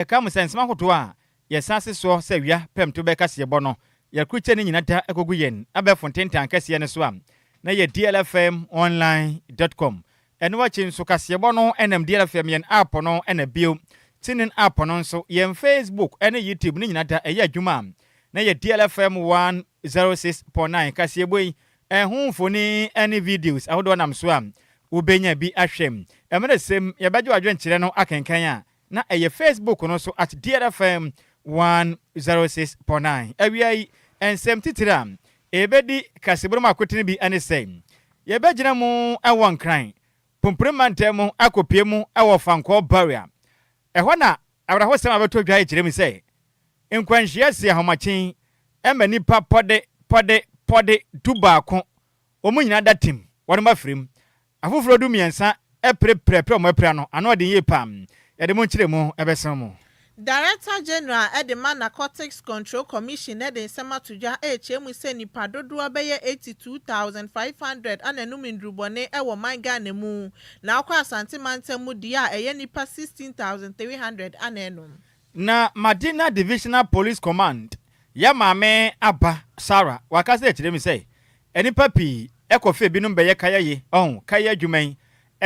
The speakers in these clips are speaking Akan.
Yɛka mo sɛ nsɛm ahodoɔ a yɛsan se soɔ sɛ wia pɛmto bɛ kaseɛbɔ no, yɛkrukyɛ ne nyina da kɔgu yɛn abɛɛfo ntentan kɛseɛ no so a na yɛ dlfmonline dot com. Ɛno akyi nso kaseɛbɔ no nam DLFM yɛn app no na bio TuneIn app no nso, yɛn Facebook ne YouTube ne nyina da ɛyɛ adwuma a na yɛ DLFM 106.9. Kaseɛbɔ yi ɛho mfoni ne videos ahodoɔ nam so a wobɛnya bi ahwɛ. Ɛmerɛ sɛm yɛbɛgye w'adwenkyerɛ no akenkan a na ɛyɛ Facebook no so at DLFM 106.9. Awia yi nsɛm titire a ɛbɛdi kaseɛbɔ mu akotene bi ne sɛ yɛbɛgyina mu wɔ Nkran Pumpuni mantam mu akɔpue mu wɔ Fankɔɔ Barrier. Ɛhɔ na awerɛhosɛm a bɛtɔ dwa kyerɛ mu sɛ nkwanhyia si ahomakyen ma nnipa pɔde pɔde pɔde 11, wɔn nyinaa da tim, wɔnom afiri mu. Afoforɔ 13 apirapira pira a wɔapira no ano ɔden yie paa. Yɛde mo nkyerɛmu bɛsɛn mo. Director General de ma Narcotics Control Commission de nsɛm ato dwa rekyerɛ mu sɛ nnipa dodoɔ bɛyɛ 82,500 na ɛnom nnurubɔne wɔ man Ghana mu, na wokɔ Asante mantam mu deɛ a ɛyɛ nnipa 16,300 na ɛnom. Na Madina Divisional Police Command yɛ maame aba Sarah wakasa akyerɛ me sɛ nnipa pii kɔ fie binom bɛyɛ kayaye ɔho kaya adwuma yi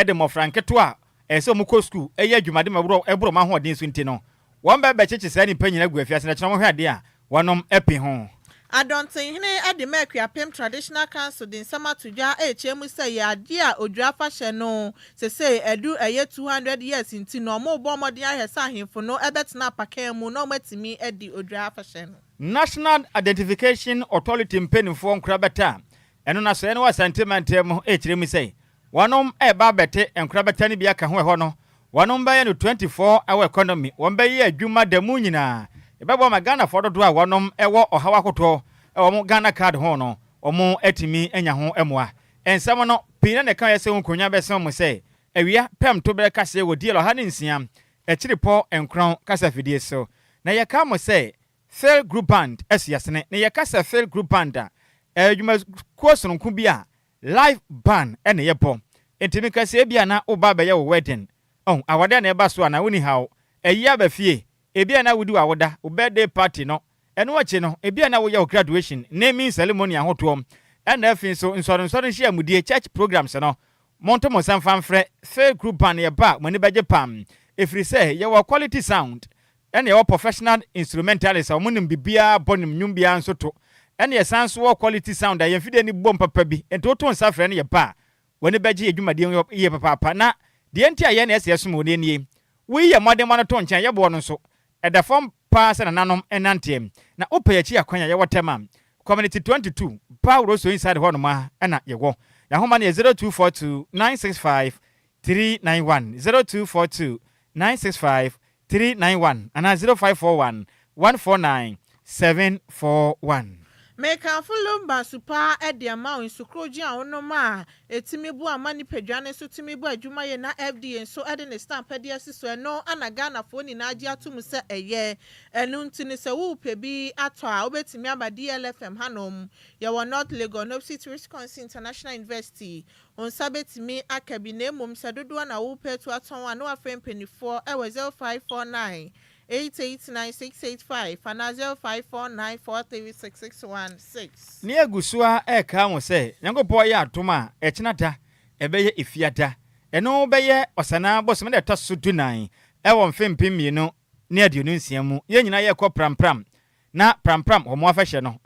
de mmɔfra nketewa a ɛsɛ sɛ wɔkɔ sukuu yɛ adwumade ma ɛboro wɔn ahoɔden so nti no wɔn bɛ bɛkyekye saa nnipa nyina gu afiase na kyena wɔn hwɛ adeɛ a wɔnom api ho. Adɔntenhene de ma Akuapem Traditional Council de nsɛm ato dwa rekyerɛ mu sɛ yɛ adeɛ a Odwira afahyɛ no sesei adu ɛyɛ 200 years nti no wɔrebɔ mmɔden ahwɛ sɛ ahemfo no bɛtena apakan mu na wɔatumi adi Odwira afahyɛ no. National Identification Authority mpaninfoɔ nkorabata a ɛno no asɔeɛ no wɔ Asante mantam mu rekyerɛ mu sɛ Wɔnom reba abɛte nkorabata no bi aka ho ɛhɔ no wɔnom bɛyɛ no 24 hour economy, wɔn bɛyɛ adwuma da mu nyinaa, ɛbɛboa ma Ghanafoɔ dodoɔ a wɔnom wɔ ɔhaw ahodoɔ wɔ wɔn Ghana card ho no wɔn atumi anya ho mmoa. Nsɛm no pii na na ɛka yɛ sɛ nkonwa bɛsɛn wɔn sɛ awia pɛm to berɛ kaseɛ wɔ DL 106 akyiripɔ nkorɔn kasafidie so. Na yɛka mo sɛ Phil Group Band asi asene. Na yɛka sɛ Phil Group Band a, ɛyɛ adwumakuo sononko bi a Live band na yɛ bɔ nti meka sɛ ebia na wo ba bɛyɛ wo wedding oh awadeɛ na ɛba so a na wonni haw ayi aba fie ebia na wodi w'awoda wo birthday party no ɛno akyi no ebia na woyɛ wo graduation naming ceremony ahodoɔ ɛna afei nso nsɔrensɔre nhyiamudie church programs no monto mo nsa mfa mfrɛ Fair Group Band yɛba a mo ani bɛgye pam ɛfiri sɛ yɛwɔ quality sound Ɛna yɛwɔ professional instrumentalist a wɔn nim biribiara bɔ nim nnwom biara nso to. Ɛna yɛsan nso wɔ quality sound a yɛn mfidie no bom papa bi. Nti woto nsa frɛ no yɛ ba a, w'ani bɛgye yɛn dwumadie ho yie papaapa. Na deɛ nti a yɛn na ɛsɛ yɛsom wɔ nie, Woyi yɛn mmɔdemmɔ no to nkyɛn a, yɛboɔ no nso, ɛda fam paa sɛ nananom nnanteɛ. Na wopɛ yɛn akyi akwan a, yɛwɔ Tema, Community 22, Bar Rosso inside hɔnom ara na yɛwɔ. Yɛn ahoma no yɛ 0242 965 391, 0242 965 391 anaa 0541 149 741. Mekamfo Lumba su paa de ama wo, nsu korogyen a wonom a ɛtumi boa ma nipadua no nso tumi bɔ adwuma yie na FDA nso de ne stamp de asi so, ɛno na Ghanafoɔ nyinaa gye ato mu sɛ ɛyɛ. Ɛno nti no sɛ worepɛ bi atɔ a wobɛtumi aba DLFM hanom, yɛwɔ North Legon opposite Wisconsin International University, Wo nsa bɛtumi aka bi na mmom sɛ dodoɔ na worepɛ atu atɔn a na woafrɛ mpaninfoɔ wɔ 0549 889 685 anaa 0549 436 616. Ne yɛgu so ara rekaa mo sɛ Nyankopɔn yɛ adom a ɛkyena da ɛbɛyɛ Efiada, ɛno bɛyɛ Ɔsanaa bosome da ɛtɔ so dunan ɛwɔ mfe 2026 mu. Yɛn nyinaa yɛrekɔ Prampram na Prampram wɔ mo afɛhyɛ no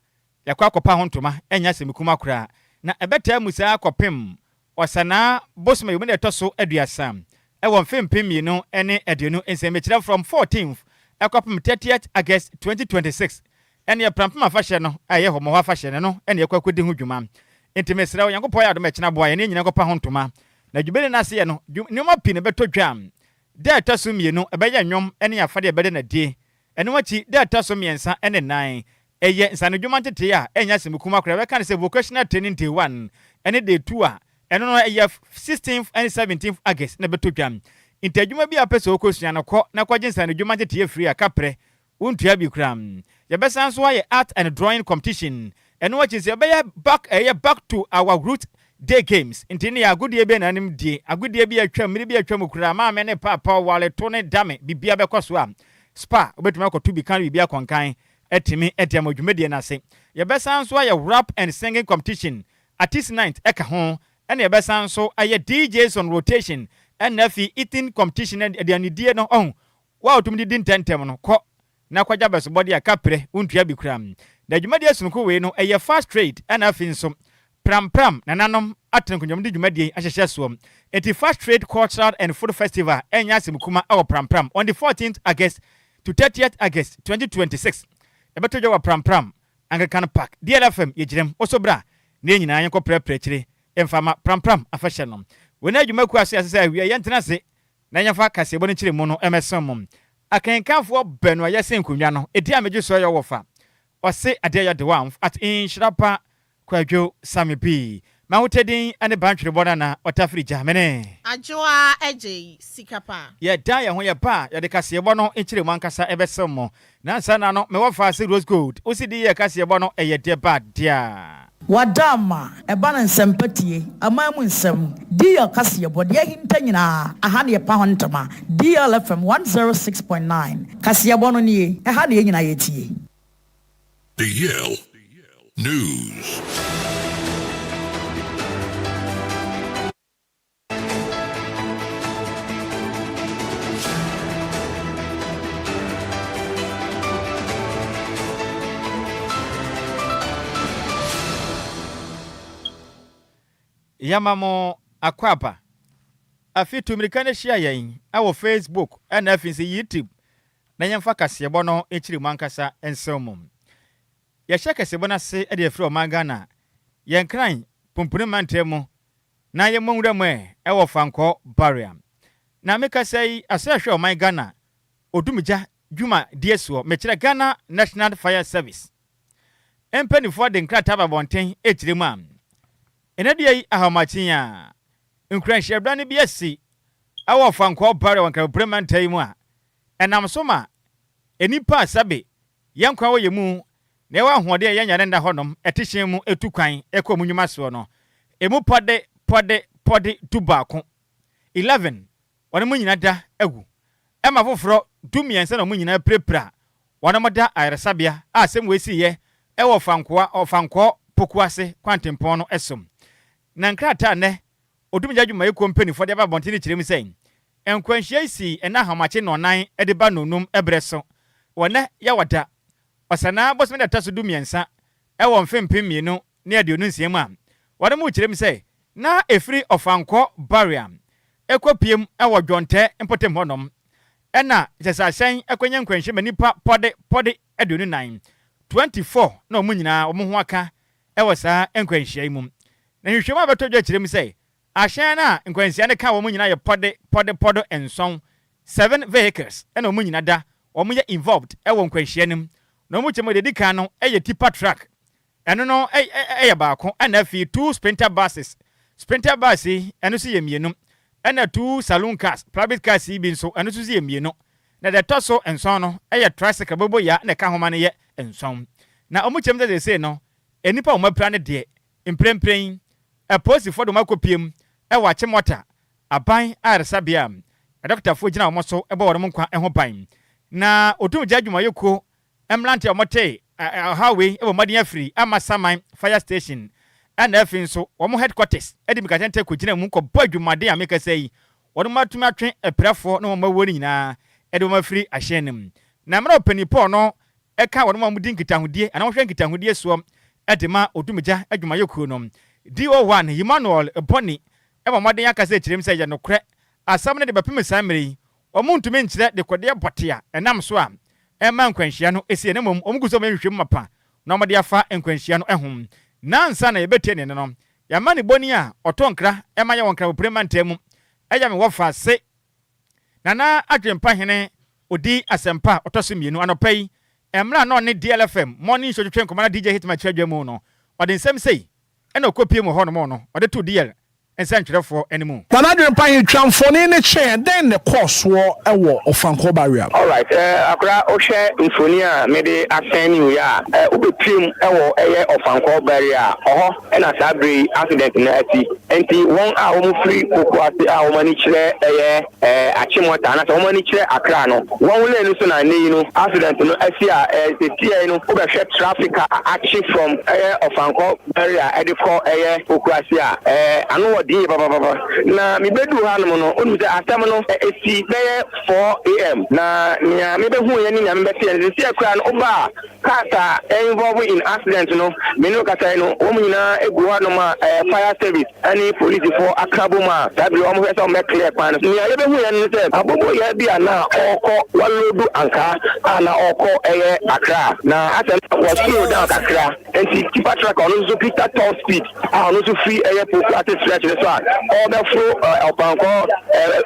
Yɛakɔ akɔpa ho ntoma, ɛnyɛ asɛm kuma koraa, na ɛbɛtaa mu saa kɔpem Ɔsanaa bosome a ɛtɔ so 30 wɔ mfe 2026, mekyerɛ from 14th kɔpem 30th August 2026, ɛneɛ Prampem afahyɛ no a ɛyɛ Hɔmɔhɔ afahyɛ no, ɛno na yɛkɔ akɔdi ho dwuma. Enti mesrɛ wo, Nyankopɔn ayɛ adom a ɛkyena boa yɛn na yɛn nyinaa nkɔpa ho ntoma. Na dwumadi no aseɛ no, nneɛma pii na ɛbɛtɔ dwa. Da a ɛtɔ so mmienu, ɛbɛyɛ nnwom ne afadeɛ a ɛbɛda no adi. Ɛno akyi, da a ɛtɔ so mmiɛnsa ne nnan, ɛyɛ nsaanodwuma ntetee a ɛnyɛ asɛm kumaa koraa, yɛbɛka no sɛ Vocational Training Day One ne Day Two a ɛno no ɛyɛ Sixteenth ne Seventeenth August na ɛbɛtɔ dwa. Nti adwuma bi a wopɛ sɛ wokɔsua no, kɔ na kɔgye nsaanodwuma ntetee free a kaprɛ, wontua bi koraa. Yɛbɛsan nso ayɛ Art and Drawing Competition. Ɛno akyi nso yɛbɛyɛ back ɛyɛ Back to Our Root Day Games. Nti ne yɛ agodie bɛn na anim die, agodie bi a atwam, mmere bi a atwam koraa, maame ne paapa, ɔware, to ne dame, biribiara bɛkɔ so a. Spar wobɛtumi akɔto bi ka biribi akɔnkan atumi de ama dwumadie no ase. Yɛbɛsan nso ayɛ rap and singing competition, artist night ɛka ho, ɛna yɛbɛsan nso ayɛ DJs on rotation, ɛna afei eating competition, aduanedie no ɔho wo a wotumi didi ntɛmntɛm no kɔ na kɔgya bɛsobɔde a kaprɛ wontua bi koraa. Na dwumadie sononko wei no ɛyɛ fast trade ɛna afei nso prampram nananom atena nkonnwa de dwumadie ahyehyɛ soɔ. Enti Fast Trade Cultural and Food Festival ɛnyɛ asɛm kuma ɛwɔ Prampram on the 14th August to 30th August 2026. Ɛbɛtɔ dwa wɔ Prampram Anglican Park. DLFM yɛgyinam wo bra na yɛn nyinaa yɛnkɔ prɛprɛ akyire mfa ma Prampram afahyɛ no. Wei ne adwumakuo ase ase sɛ awia yɛntena ase na yɛmfa kaseɛbɔ no nkyerɛ mu no ɛmɛsɛn mo. Akenkanfoɔ bɛn a yɛsɛ nkonnwa no ɛdi a megye soɔ yɛ wɔfa ɔse adeɛ yɛ de wa at nhyira pa Kwadwo Sami B. Mahotadin ne bantwerebɔ no na ɔtafiri gya mene. Adwoa agye sika pa. Yɛda yɛn ho yɛba a yɛde kaseɛbɔ no nkyerɛ mu ankasa ɛbɛsɛm mo. Nansa na no mewɔ fa ase Rose Gold wosi di yɛ kaseɛbɔ no ɛyɛ deɛ ba deɛ. Wadama ɛba no nsɛmpa tie, aman mu nsɛm, DL kaseɛbɔ deɛ ahinta nyinaa, aha ne yɛpa ho ntoma. DL FM 106.9 kaseɛbɔ no nie, ɛha ne yɛn nyinaa yɛtie. DL News. Yɛma mo akwaaba. Afi tumirika no hyia yɛn ɛwɔ Facebook ɛna afei nso YouTube na yɛmfa kaseɛbɔ no nkyiri mu ankasa nsɛm mu. Yɛhyɛ kaseɛbɔ no ase de afiri ɔman Ghana yɛn kran pumpuni mantam mu na yɛmmɔ nwura mu ɛ ɛwɔ Fankɔ Barrier. Na mekasa yi asɛ hwɛ ɔman Ghana odumgya dwumadie soɔ, mekyerɛ Ghana National Fire Service mpanimfoɔ de nkrataa ba abɔnten akyire mu a ɛnɛ deɛ yi ahomakye a nkuranhyɛbra no bi asi ɛwɔ Fankɔ Barrier wɔ Nkramopono mantam yi mu a ɛnam so ma nnipa a sɛbe yɛn kwan wɔ yɛn mu na ɛwɔ ahoɔden a yɛnya ne nna hɔnom ɛte hyɛn mu etu kwan ɛkɔ mu nnwuma soɔ no emu pɔde pɔde pɔde 11 11 wɔn mu nyinaa da agu, ɛma foforɔ 13 na wɔn nyinaa pirapira wɔn mo da ayaresabea a asɛm wɔ esi yɛ ɛwɔ Fankoa Ɔfankɔɔ Pokuase kwantempɔn no ɛsom. Na nkrataa nnɛ odumgya adwumayɛkuo mpanimfoɔ de aba abɔnten no kyerɛ mu sɛ nkwanhyia yi si ɛna ahomakye nɔnan de ba nonum ɛberɛ so wɔ nɛ yɛwɔ Ɔsanaa bosome da ɛtɔ so 13 ɛwɔ mfe 2026 mu a wɔde mu kyerɛ mu sɛ na ɛfiri Ɔfankɔ Barrier ɛkɔ piem ɛwɔ Dwɔntɛ mpɔtam hɔnom ɛna kyɛ sɛ ahyɛn ɛkɔnya nkwanhyia ma nipa pɔde pɔde 24 24 na wɔn nyinaa wɔn ho aka ɛwɔ saa nkwanhyia yi mu. Na nhwehwɛmu a bɛtɔ dwa kyerɛ mu sɛ ahyɛn no a nkwanhyia no ka wɔn nyinaa yɛ pɔde pɔde pɔde 7, seven vehicles, ɛna wɔn nyinaa da wɔn yɛ involved ɛwɔ nkwanhyia no mu. Na wɔn kyerɛ mu deɛ di kan no ɛyɛ tipper truck, ɛno no ɛyɛ baako, ɛna afei two sprinter buses, sprinter bus yi ɛno nso yɛ mmienu, ɛna two saloon cars, private cars yi bi nso ɛno nso yɛ mmienu, na deɛ ɛtɔ so 7 no ɛyɛ tricycle boboya na ɛka homa no yɛ 7. Na wɔn kyerɛ mu sɛ seesei no nnipa a wɔn apira no deɛ mprempren apolisifoɔ de wɔn akɔ mu ɛwɔ Akyemɔta aban ayaresabea a adɔkotafoɔ gyina wɔn so bɔ wɔn nkwa ho ban. Na otumgya adwumayɛkuo mmerante a wɔte ɔhaw wei wɔ mmɔden afiri ama Saman Fire Station ɛna afei nso wɔn headquarters ɛde mikatɛntɛ kɔgyina mu kɔbɔ adwumaden a mekasa yi wɔn atumi atwe apirafoɔ na wɔn awuo no nyinaa ɛde wɔn afiri ahyɛn no mu. Na mmerɛ ɔpanin Paul no ɛka wɔn a wɔdi nkitahodie anaa wɔhwɛ nkitahodie soɔ ɛde ma odumgya adwumayɛkuo no DO1 Emmanuel Bɔni ɛma mmɔden akasa akyerɛ mu sɛ yɛ nokorɛ asɛm no de bɛpem saa mmerɛ yi wɔn ntumi nkyerɛ de kɔdeɛ bɔte a ɛnam so a ɛma nkwanhyia no esi. Ɛna mmom wɔn gu so wɔn nhwehwɛ mu mapa na wɔde afa nkwanhyia no ho. Nansa na yɛbɛtie ne no yɛama ne bɔni a ɔtɔ nkra ɛma yɛ wɔ Nkramopono mantam mu ɛyɛ me wɔfa se Nana Adwempa Hene odi asɛmpa a ɔtɔ so mmienu. Anɔpa yi mmerɛ a na ɔne DLFM Morning Show twetwe nkɔmmɔ na DJ Hitman kyerɛ dwa mu no, ɔde nsɛm sei ɛna ɔkɔpie mu hɔnom no ɔde to DL. nsɛntwerɛfoɔ anim. Nana Adwempa twa mfoni no kyɛn, dɛn na ɛkɔɔ soɔ wɔ Ɔfankɔɔ Barrier? Alright eh akora wohwɛ mfoni a mede asɛn ne wei a eh wobɛpiem wɔ ɛyɛ Ɔfankɔɔ Barrier a ɔhɔ na saa berɛ yi accident no asi nti wɔn a wɔn firi Pokuase a wɔn ani kyerɛ ɛyɛ eh Achimota anaasɛ wɔn ani kyerɛ Accra no wɔn lane no so na nnɛ yi no accident no asi a eh sesiei no wobɛhwɛ traffic a akye from ɛyɛ Ɔfankɔ Barrier de kɔ ɛyɛ Pokuase a eh ano wɔ den yie papapapa. Na mebɛduu hanom no, wonim sɛ asɛm no, ɛsi bɛyɛ 4 AM. Na nea mebɛhuuiɛ ne nea mebɛteɛ no, seesei koraa no, woba a, cars a ɛ involve in accident no, me ne wo kasa yi no, wɔn nyinaa gu hɔnom a ɛɛ fire service ne polisifoɔ aka abom a saa bere yi wɔhwɛ sɛ wɔbɛ clear kwan no. Nea yɛbɛhuuiɛ no ne sɛ, aboboyaa bi a na ɔrekɔ, waloodu ankaa a na ɔrekɔ ɛyɛ Accra, na asɛ na wɔ slow down kakra. Enti tipper truck a ɔno nso kita top speed a ɔno nso firi ɛyɛ Pokuase stretch no so a ɔrebɛforo Ɔfankɔ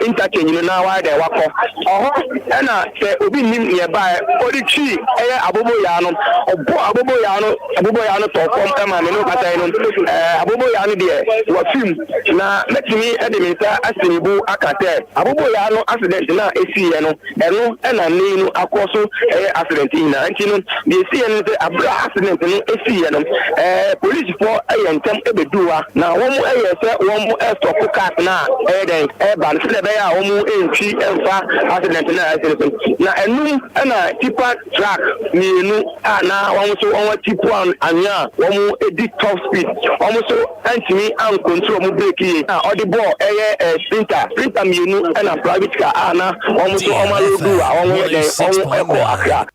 interchange no na wayɛ dɛn wakɔ ɔhɔ ɛna sɛ obi nnim nea ɛbaeɛ ɔde twii ɛyɛ aboboyaa no ɔbɔ aboboyaa no aboboyaa no tɔɔ fam ɛma me ne wo kasa yi no ɛɛ aboboyaa no deɛ wafim na mɛtumi ɛde me nsa asi me bo aka sɛ aboboyaa no accident no a ɛsiiɛ no Ɛno na nnɛ yi no akɔ so yɛ accident yi nyinaa. Nti no, deɛ ɛsiiɛ no ne sɛ, aberɛ a accident no siiɛ no, ɛɛ polisifoɔ yɛ ntɛm bɛduu ha, na wɔn yɛɛ sɛ wɔn restɔpo cars no a ɛyɛ dɛn ɛreba no, sɛdeɛ ɛbɛyɛ a wɔn ntwi mfa accident no a asi no so. Na ɛnum na tipper truck mmienu a na wɔn nso wɔn atipu anwea a wɔn di top speed, wɔn nso antumi ankontrol wɔn brake yie na ɔde bɔɔ ɛyɛ eh, sprinter sprinter mmienu ɛna private car a na wɔn nso wɔn alodu a wɔn yɛ dɛn wɔn ɛkɔ Accra.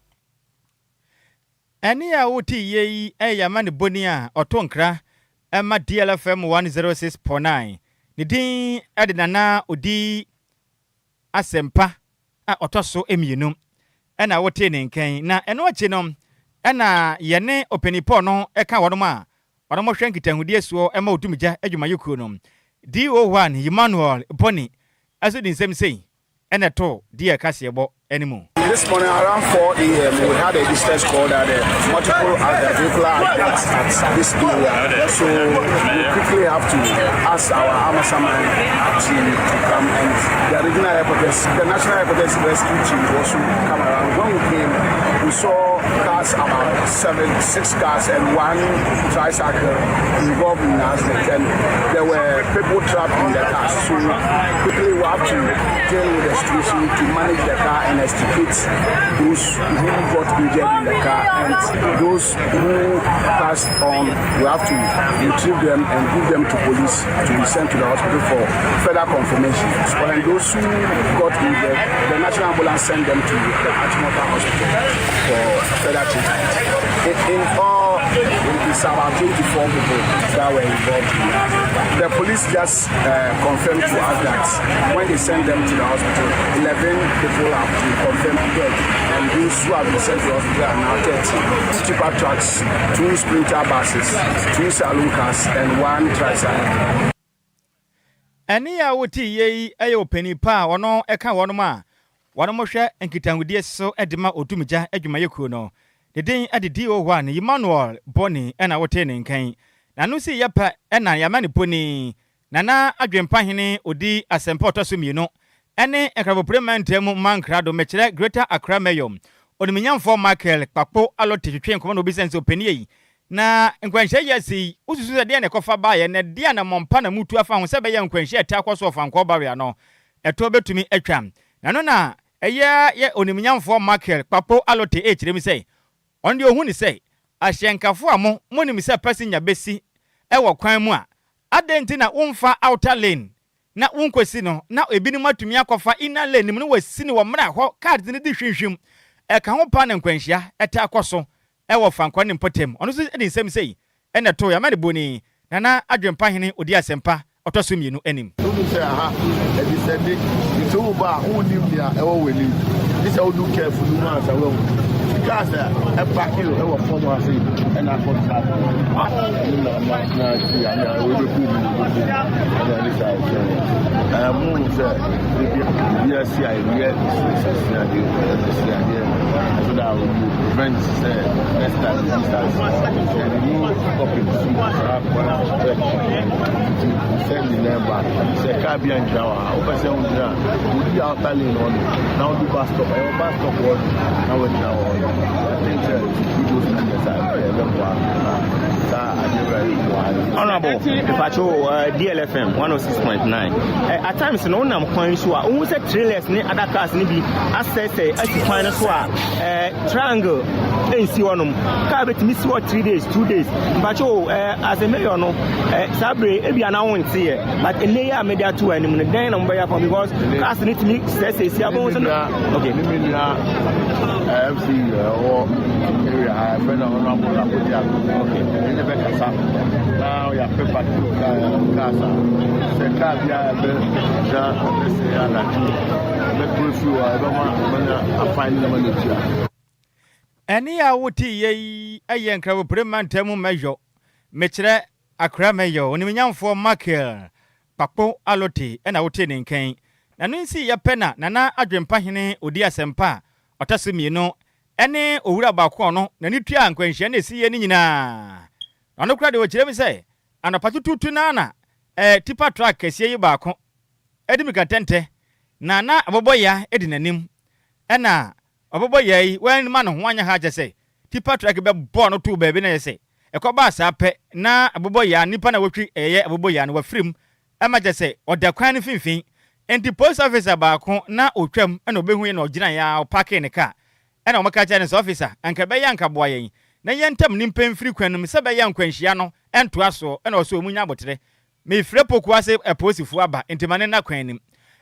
Ɛnne a wote yie yi yɛ amanebɔni a ɔto nkra ma DLFM 106.9. Ne din de Nana Odi Asɛmpa a ɔtɔ so mmienu na wotee ne nka yi, na ɛno akyi no na yɛne Ɔpanin Paul no ka wɔnom a wɔnom hwɛ nkitahodie soɔ ma Odumgya adwumayɛkuo no. DO1 Emmanuel Boni nso de nsɛm sei na ɛtoo deɛ kaseɛbɔ no mu. This morning around 4 a.m. we had a distress call that uh, multiple vehicular accidents at this area. So we quickly have to ask our Amasaman team to come and the regional headquarters, the national headquarters rescue team also come around. When we came, we saw cars about seven, six cars and one tricycle involved in the accident and there were people trapped in the cars. So quickly we have to deal with the situation to manage the car and extricate those who got injured in the car and those who passed on, we have to retrieve them and give them to police to be sent to the hospital for further confirmation. And those who got injured, the national ambulance sent them to the Achimota Hospital for further treatment. In all, it's about 24 people that were involved. The police just confirmed to us that when they sent them to the hospital, 11 people have been confirmed dead, and those who have been sent to the hospital are now 30. Tipper trucks, two sprinter buses, two saloon cars, and one tricycle. Ɛnne a wote yie yi yɛ ɔpanin pa a ɔno ka wɔnom a wɔnom hwɛ nkitahodie so de ma Odumgya adwumayɛkuo no. Ne din de DO1 Emmanuel Boni na wotee ne nka yi. N'ano sii yɛ pɛ na Yamaniponi Nana Adwempa Hene ɔdi asɛmpa ɔtɔ so mmienu ne Nkrabopire mantam mu mankrado mekyerɛ Greater Accra Mayor Onimunyamfoɔ Michael Kpakpo Allotey twetwee nkɔmmɔ na ɔbisaa no sɛ ɔpanin ei na nkwanhyia yi asi yi wosusu sɛ deɛn na ɛkɔfa baeɛ na ɛdeɛn anammɔn pa na motu afa ho sɛ ɛbɛyɛ nkwanhyia a ɛtaa kɔ so wɔ Fankɔɔ Barrier no ɛtoɔ bɛtumi atwa na ɛno na ɛyɛ yɛ Onimunyamfoɔ Michael Kpakpo Allotey rekyerɛ mu sɛ ɔno deɛ ɔhu no sɛ ahyɛnkafo a mo monim sɛ passenger bɛsi wɔ kwan mu a adɛn nti na womfa outer lane na wonkosi no na ebinom atumi akɔfa inner lane no mu na wɔasi no wɔ mmerɛ a hɔ cars no di hwimhwim. Ɛka ho paa na nkwanhyia taa kɔ so wɔ Fankwa ne mpɔtam. Ɔno nso de nsɛm sei na ɛtoo yɛn amanebɔni Nana Adwempa Hene Odi Asɛmpa ɔtɔ so mmienu anim. Wonim sɛ aha ɛdesɛnde nti woba a wonnim nea ɛwɔ w'anim gye sɛ wodu curve no mu ansa woahu. Nti cars a ɛpake wɔ fam ha sei ɛna akɔ traffic ɛno na ama na asi ana wɔbɛbu mu wɔbɛbu mu ɛna ɛne saa ɛsɛ ɛɛ mo hu sɛ ebi ebi asi a yɛ suadeɛ suadeɛ ɛso da a wɔbu. prevent sɛ next time bi saa si. Yɛde no stopping si saa kwan stretch nti sɛ nyinaa ba sɛ car bi angyina wɔ ha, wopɛ sɛ wogyina a, wodi outer lane hɔ no na wodi bus stop, ɛwɔ bus stop hɔ no na woagyina wɔ hɔ no. I think sɛ those measures a ɛbɛboa na saa adeɛ wura yi wɔ ha. Honorable Mpacho, DLFM 106.9. At times no, wonam kwan so a, wohu sɛ trailers ne other cars ne bi asɛesɛe asi kwan no so a, triangle nsi hɔnom. Car bɛtumi si hɔ 3 days, 2 days. Mpacho, as a mayor no, saa bere ebi ana wo nteɛ, but ɛnɛ yi a mede ato anim no, dɛn na mobɛyɛ afa, because cars ne tumi sɛesɛe si abɔhu sɛ no? Okay. Ne me nua MC ɛwɔ area ha, ɛfɛ na Honorable Lakodia. Okay. Ɛne bɛkasa na yɛapɛ parking cars a sɛ car biara ɛbɛ gyina ɛbɛsɛ anadwo ɛbɛkuro fi hɔ a, ɛbɛma ɛbɛnya afan ne nama n'atua. Ɛne a wote yɛ yi ɛyɛ Nkrabopire mantam mayor, mekyerɛ Accra Mayor, onimnyamfoɔ Michael Kpakpo Allotey, ɛna wote ne nkan na no nsi yɛpɛ na Nana Adwempahene odi asɛmpa a ɔtɔ so mmienu ɛne owura baako a ɔno n'ani tua nkwanhyia no esi yɛ no nyinaa. Na ɔno koraa deɛ, wɔkyerɛ mu sɛ anɔpa tutuutu naa na tipper truck kɛseɛ yi baako ɛdi mirika ntɛntɛ na abɔbɔya di n'anim, ɛna ɔbɔbɔya yi wɔn ne ho anya ha kyɛ sɛ tipper truck bɛbɔɔ no too baabi, na yɛ sɛ ɛkɔbaa saa pɛ na abɔbɔya nipa na wɔtwi ɛyɛ abɔbɔya no wafirim, ɛma kyɛ sɛ ɔda kwan no mfimfini. Nti police officer baako na otwam, ɛna obehu yɛ na ɔgyina yɛ a ɔpark ne car, ɛna wɔn ka kyerɛ no sɛ, "Officer, anka bɛyɛ anka boa yɛn na yɛntam nipa mfiri kwan no mu sɛ bɛyɛ nkwanhyia no ɛntoa soɔ." Ɛna ɔsɛ ɔmu nya abotire, mefrɛ Pokuase apolisifoɔ aba nti ma ne nna kwan nim.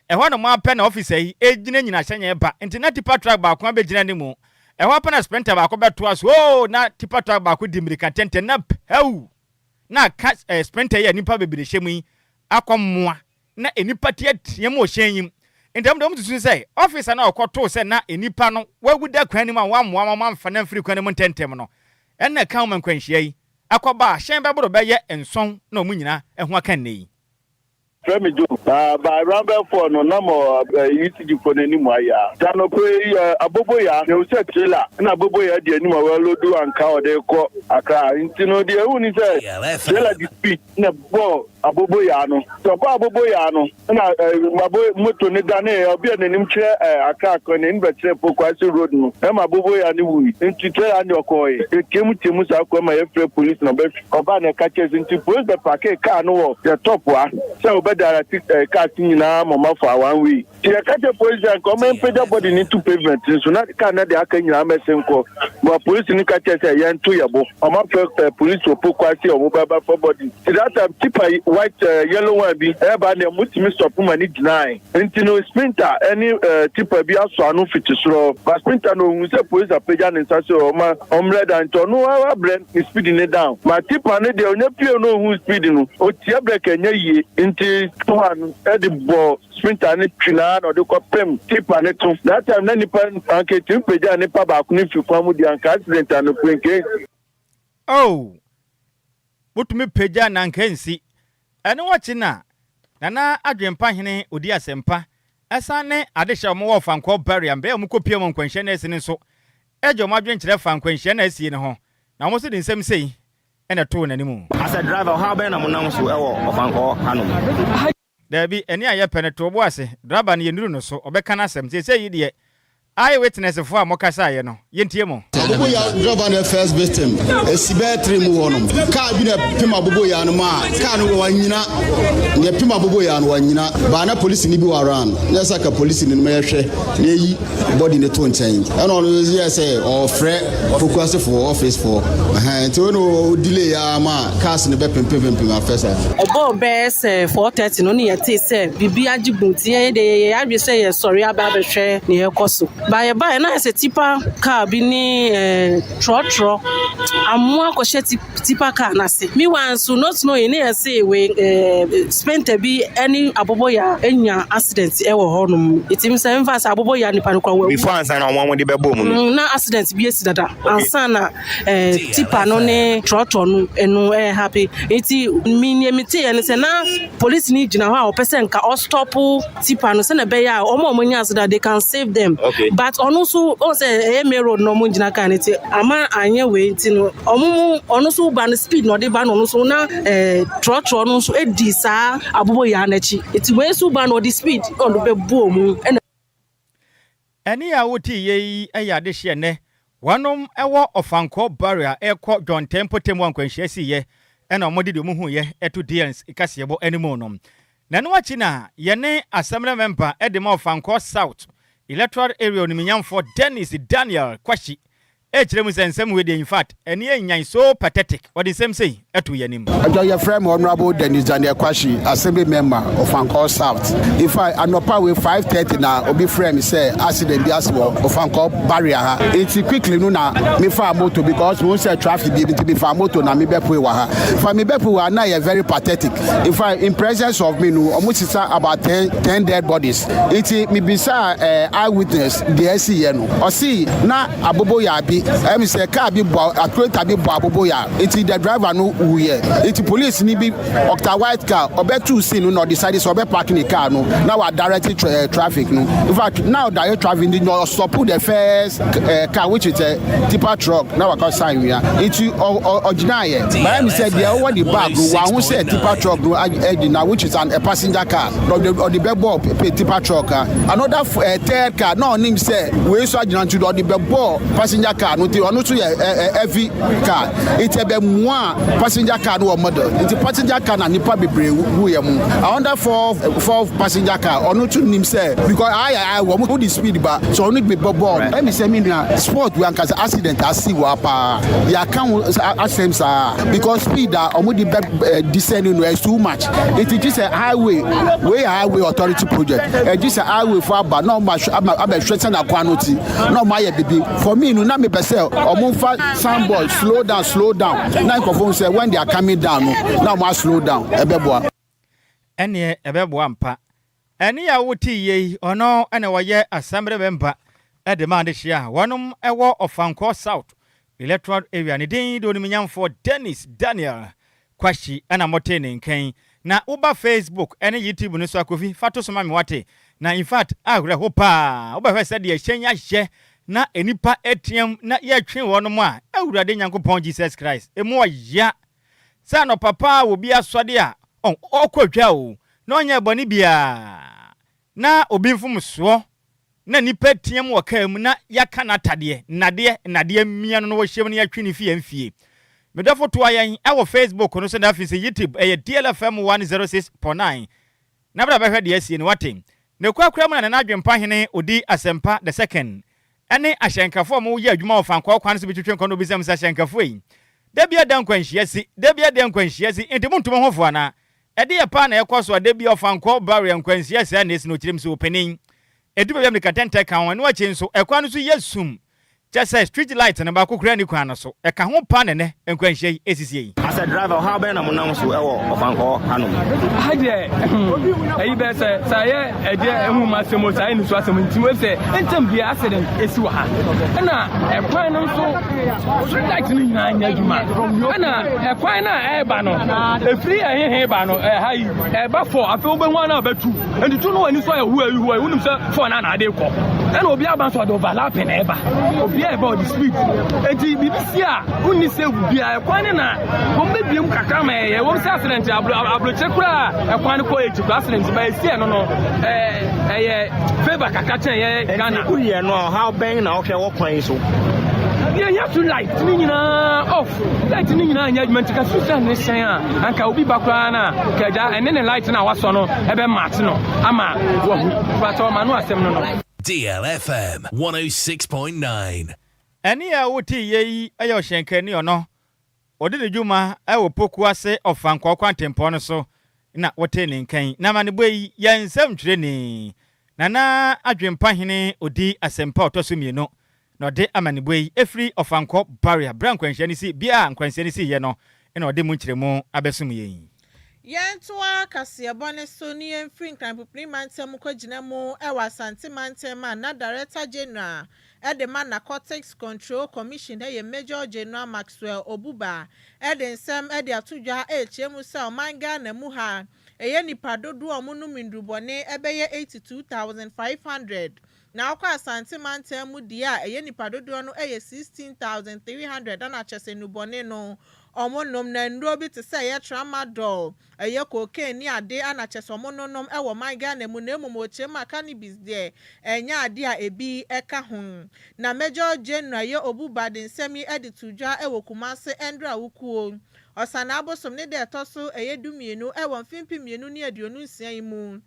Ɛhɔ na mo apɛ na officer yi egyina nyina hyɛnyɛ ba nti na tipper truck baako abɛgyina ne mu. Ɛhɔ apɛ na sprinter baako bɛtoa so oo, na tipper truck baako di mmirika ntɛntɛn na pɛw na aka sprinter yi a nipa bebree hyɛ mu yi akɔ mmoa na nipa teatea mu wɔ hyɛn yi mu. Nti ɛmu de wɔn tutu sɛ officer na ɔkɔtoo sɛ na nipa no wawu da kwan no mu a wɔamoa wɔn amfa na mfiri kwan no mu ntɛntɛm no, ɛna ka wɔn nkwanhyia yi akɔba a hyɛn bɛboro bɛyɛ 7 na wɔn nyinaa ɛho aka nne yi. Frɛ me Joe. Na by round 4 no nam ECG fo n'anim ayɛ a tanɔpɛ yi aboboya na ewu sɛ trailer na aboboya di anim a wɔaload anka ɔde kɔ Accra. Nti no deɛ ehu ni sɛ trailer di speed na bɔ aboboya no. Sɛ ɔbɔ aboboya no na abo moto ne dane, ɔbi a n'anim kyerɛ Accra kɔ n'anim bɛkyerɛ Pokuase road no, ɛma aboboya no wui. Nti trailer ne ɔkɔɔ yɛ tiemu saa kɔ ma yɛfrɛ police na ɔbɛ ɔbaa na ɛka kyerɛ sɛ nti police bɛ park car no wɔ yɛ top ha sɛ ɔbɛ direct car si nyinaa ma ɔma fa one way. Nti yɛka kyerɛ police sɛ nka ɔma mpagya body ne to pavement nso na car na de aka nyinaa mɛse nkɔ ma police ni ka kyerɛ sɛ yɛnto yɛ bo ɔma fɛ police wɔ Pokuase, ɔmo bɛba fa body. Ti that time tipper white yellow one bi ɛba na ɛmo tumi stop ma ne gyinae. Nti no sprinter ɛne tipper bi asɔ ano fiti soro ba. Sprinter no ohun sɛ police apagya ne nsa sɛ ɔma ɔmrɛ da, nti ɔno abrɛ ne speed ne down. Ma tipper no deɛ, onye pie no ohun speed no, otia brake ɛnyɛ yie, nti one ɛde bɔ sprinter ne twi naa na ɔde kɔ pem tipper ne to. That time na nipa anka etumi pagya nipa baako ne fi kwan mu di anka accident anopere nke. Oh, wotumi pagya na nka nsi. Ɛno wɔkye na Nana Adwempa hene odi asɛmpa ɛsan ne adehyɛ a wɔwɔ Fankɔ barrier mbɛyɛ a wɔkɔpie mu nkwanhyia no asi no nso ɛgye wɔn adwenkyerɛ fa nkwanhyia no asie no ho, na wɔn nso de nsɛm sei ɛna ɛtoo n'anim. As a driver, ɔhaw bɛn na monam so ɛwɔ Ɔfankɔɔ hanom? Daabi, ɛne a yɛpɛ no to bo ase. Driver no, yɛnnuru no so, ɔbɛka no asɛm seesei yi deɛ. Eye witness foɔ a mɔkasaeɛ no, yɛntie mo. Aboboya driver no first victim. Esi bɛyɛ 3 mu hɔ nom, kaa bi na pem aboboya no mu a kaa no wanyina nea pem aboboya no wanyina baa na polisi ni bi wɔ around na ɛsɛ ka polisi ni no yɛhwɛ na eyi body ne to nkyɛn, ɛna ɔno yɛ sɛ ɔfrɛ Pokuasefoɔ office foɔ ɛhɛn, nti wɔn o delay ya ma cars no bɛ pimpim afɛ sa. Ɔbɔɔ bɛyɛ sɛ 4:30 no ne yɛtee sɛ biribi agye bu, nti yɛn de yɛyɛ adwe sɛ yɛsɔre aba abɛhwɛ nea ɛkɔ so. Ba yɛbaeɛ na ayɛ sɛ tipper car bi ne trɔtrɔ amoa akɔhyɛ tipper car n'ase. Meanwhile nso, not knowing ne yɛse wei sprinter bi ne aboboya anya accident ɛwɔ hɔnom. Ɛtumi sɛ mfa sɛ aboboya nipa no koraa wawu. Before ansa na ɔmo de bɛbɔ mu no? Na accident bi esi dada ansa na tipper no ne trɔtrɔ no ɛno ɛyɛ happy. Nti mi nea mi te yɛ ne sɛ na police ni gyina hɔ a ɔpɛ sɛ nka ɔstop tipper no sɛnɛ ɛbɛyɛ a ɔmo a ɔmo nya accident, they can save them. But ɔno nso ɔhu sɛ ɛyɛ main road na ɔmo gyina kaa no nti ama anyɛ wei nti no ɔmo mu ɔno nso ba no speed na ɔde ba no ɔno nso na ɛɛ trɔtrɔ no nso edi saa aboboyaa n'akyi nti wei nso ba no ɔde speed na ɔde bɛbu ɔmo ɛna. Ɛnne a woteeɛ yi yɛ adehyeɛ nnɛ. Wɔnom wɔ Ɔfankɔɔ Barrier rekɔ Dwɔntɛn mpɔtam a nkwanhyia siiɛ ɛna wɔde deɛ wɔhuiɛ to DNs kaseɛbɔ anim no. Na ɛno akyi na yɛne Assembly Member de ma Ɔfankɔɔ South Electoral Area Onimnyamfoɔ Dennis Daniel Kwakye rekyerɛ mu sɛ nsɛm wei deɛ infact ɛne ɛnyan so pathetic. Ɔde nsɛm sei to yɛn anim. Ɛdɔ yɛfrɛ me Honourable Dennis Daniel Kwakye, Assembly Member, Ofankor South. In fact, anɔpa wei 5:30 na obi frɛ me sɛ accident bi asi wɔ Ofankor barrier ha. Nti quickly no na mefaa moto because mehu sɛ traffic bi nti mefaa moto na mebɛpue wɔ ha. In fact, mebɛpue wɔ ha na ɛyɛ very pathetic. In fact, in presence of me no, wɔn sisa about 10 dead bodies. Nti mebisaa eh, eyewitness deɛ ɛsiiɛ no, ɔse na aboboyaa bi, ɛyɛ me sɛ car bi bɔ, accelerator bi bɔ aboboyaa, nti the driver no wuyɛ. Nti police ni bi ɔkita white car, ɔbɛtuu scene no na ɔdecide sɛ ɔbɛ park ne car no na wa direct tra eh, traffic no. In fact, na ɔdirect traffic nti na ɔstop the first eh, car which is a tipper truck na wakɔ san wia. Nti ɔgyinaeɛ, but ɛyɛ me sɛ deɛ ɔwɔ ne bag no wanhu sɛ tipper truck no agyina which is an, a passenger car na ɔde ɔde bɛbɔɔ tipper truck a. Another eh, third car na ɔnim sɛ wei nso agyina nti ɔde bɛbɔɔ passenger car no nti ɔno nso yɛ eh, eh, heavy car nti ɛbɛmoa passenger car no wɔ model nti passenger car na nipa bebree wuyɛ mu. Another four passenger car ɔno nso nim sɛ because ayɛ ayɛ wɔn wode speed ba so ɔno de bɛbɔɔ no. Ɛmi sɛ me nua sport wei ankasa accident asi wɔ ha paa yɛaka ho asɛm saa because speed a wɔn de bɛ descend no is too much nti gye sɛ highway wei yɛ highway authority project ɛgye sɛ highway fo aba na wɔn abɛhwɛ sɛ na kwan no ti na wɔn ayɛ bibi. For me no na mepɛ sɛ wɔn nfa signboard slow down, slow down na nkurɔfoɔ hu sɛ when they are coming down no na wɔn a slow down ɛbɛboa. Ɛneɛ ɛbɛboa ampa. Ɛne a wote yie yi, ɔno na ɔyɛ Assembly Member de ma adehyeɛ a wɔnom wɔ Ɔfankɔɔ South Electoral Area. Ne din de Onimnyamfoɔ Dennis Daniel Kwakye na motee ne nka yi. Na woba Facebook ne YouTube no so a, Kofi, fa to so ma me wate. Na infact awerɛho paa, wobɛhwɛ sɛdeɛ hyɛn ayɛ na nnipa team na yɛtwe wɔnom a, Awurade Nyankopɔn Jesus Christ, emu ɔya. Sɛ anɔpa paa obi asɔde a, ɔkɔ dwa o, na ɔnyɛɛ bɔne biara, na obi mfomsoɔ na nnipa team wɔ kaa mu na yɛaka n'atadeɛ, nnadeɛ, nnadeɛ amia no na wɔhyɛ mu na yɛatwe no fi yɛn fie. Me dɔfo toa yɛn wɔ Facebook no so na afei nso YouTube, ɛyɛ DLFM 106.9 na bra bɛhwɛ deɛ asie no wate. Ne korakora mu na Nana Adwempa Hene Odi Asɛmpa the second ne ahyɛnkafo a wɔyɛ adwuma wɔ Fankɔɔ kwan so bi twetwe nkɔn na obisa mu sɛ ahyɛnkafo ei, da bi ada nkwanhyia si, da bi ada nkwanhyia si, enti montu mo ho fo anaa? Ɛdeɛ paa na ɛkɔ so a da bi ɔfankɔɔ barrier nkwanhyia saa na esi no ɔkyerɛ mu sɛ ɔpanin. Ɛdu baabi a mmirika tɛntɛ ka ho, ɛno akyi nso ɛkwan no so yɛ sum Kyɛ sɛ street light no baako koraa nni kwan no so. Ɛka ho paa na ɛnnɛ nkwanhyia yi esisie yi. As a driver, ɔhaw bɛn na mo nam so wɔ ɔfankɔɔ hanom? Ha deɛ ɛyi bɛyɛ sɛ sɛ ɛyɛ ɛdeɛ ɛho mu asɛm o sɛ ayɛ nisu asɛm nti mo sɛ ntɛm bia accident esi wɔ ha ɛna ɛkwan no nso street light no nyinaa nyɛ adwuma ɛna ɛkwan no a ɛreba no efiri ɛhehe ba no ɛha yi ɛba fɔ afei wobɛhu ana ɔbɛtu Nti tu no w'ani so ayɛ huai huai wonim sɛ fɔn na ade kɔ ɛna obi aba nso ɔde overlapping na ɛba obi a ɛba ɔde speed nti biribi si a wonni save bia ɛkwan ne na wɔn bɛbie mu kakra ma ɛyɛ wɔn sɛ accident aburokyire koraa ɛkwan no kɔ ekyi koraa accident ba esi ɛno no ɛɛ ɛyɛ favour kakra kyɛn yɛ Ghana. Nti woyɛ no a ɔhaw bɛn na ɔhwɛ wɔ kwan yi so? Yɛn yɛ so light ne nyinaa off light ne nyinaa nyɛ adwuma nti ka susan ne hyɛn a anka obi ba koraa na kagya ɛne ne light na wasɔ no ɛbɛ match no ama wahu but ɔma no asɛm no no. DLFM 106.9. Ɛnne a wotee yi yɛ ɔhyɛnkani ɔno ɔdi ne dwuma wɔ Poku ase Ɔfankɔɔ kwantempɔn no so na wotee ne nka yi. N'amanebɔ yi yɛ nsɛmtwerɛni Nana Adwempa Hene ɔdi Asɛmpa a ɔtɔ so mmienu na ɔde amanebɔ yi firi Ɔfankɔ Barrier berɛ a nkwanhyia no sii bea a nkwanhyia no siiɛ no na ɔde mu nkyerɛmu abɛsom yɛn. Yɛntoa kaseɛbɔ no so ne yɛmfiri Nkranpopini mantam nkɔgyina mu wɔ Asante mantam a na Director General de ma Narcotics Control Commission yɛ Major General Maxwell Obuba de nsɛm de ato dwa rekyerɛ mu sɛ ɔman Ghana mu ha ɛyɛ nnipa dodoɔ a wɔnom nnurubɔne bɛyɛ 82,500. Na wokɔ Asante mantam mu deɛ a ɛyɛ nipa dodoɔ no yɛ 16,300 ɛna kyerɛ sɛ nnubɔne no wɔn nom na nnuro bi te sɛ ɛyɛ tramadol, ɛyɛ cocaine ne ade ana kyerɛ sɛ wɔn nonom wɔ man Ghana mu na mmom wɔkyerɛ mu a cannabis deɛ ɛnyɛ ade a ebi ka ho. Na Major General yɛ Obuba de nsɛm yi de to dwa wɔ Kumase Ɛndra Wukuo Ɔsanaa bosom ne da ɛtɔ so ɛyɛ 12 wɔ mfe 2026 yi mu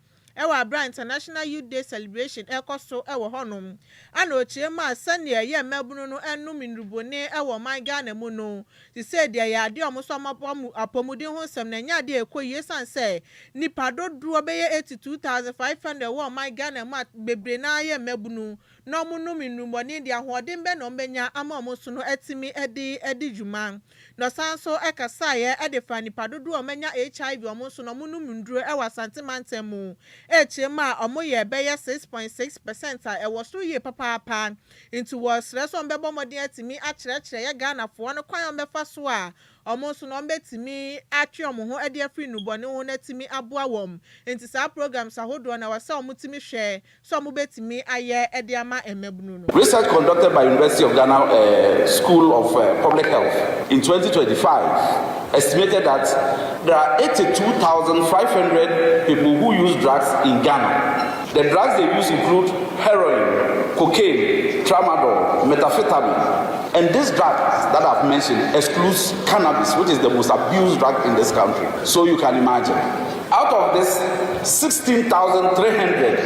wɔ abere a International Youth Day celebration ɛrekɔ so wɔ hɔnom. Ana ɔkyerɛ mu a sɛnea ɛyɛ mmabunu no nom nnubone wɔ ɔman Ghana mu no, sisei deɛ ɛyɛ adeɛ a wɔn nso wɔn apɔmuden ho nsɛm no ɛnyɛ adeɛ a ɛkɔ yie esiane sɛ nnipa dodoɔ bɛyɛ 82,500 wɔ ɔman Ghana mu a bebree no ara yɛ mmabunu na wɔnom nnubɔne deɛ ahoɔden bɛn na wɔbɛnya ama wɔn nso no atumi de adi dwuma. Na ɔsan nso kasaeɛ de faa nnipa dodoɔ a wɔanya HIV wɔn nso no wɔnom nnuro wɔ Asante mantam mu rekyerɛ mu a wɔyɛ bɛyɛ 6.6 percent a ɛwɔ soro yie papaapa nti wɔresrɛ sɛ wɔbɛbɔ mmɔden atumi akyerɛkyerɛ yɛ Ghanafoɔ no kwan a wɔbɛfa so a wɔn nso no wɔbɛtumi atwe wɔn ho de afiri nnubɔne ho na atumi aboa wɔn nti saa programs ahodoɔ no ɛwɔ sɛ wɔtumi hwɛ sɛ wɔbɛtumi ayɛ de ama mmabunu no. Research conducted by University of Ghana uh, School of uh, Public Health in 2025 estimated that there are 82,500 people who use drugs in Ghana. The drugs they use include heroin, cocaine, tramadol, methamphetamine. And this drug that I've mentioned excludes cannabis, which is the most abused drug in this country. So you can imagine. Out of this, 16,300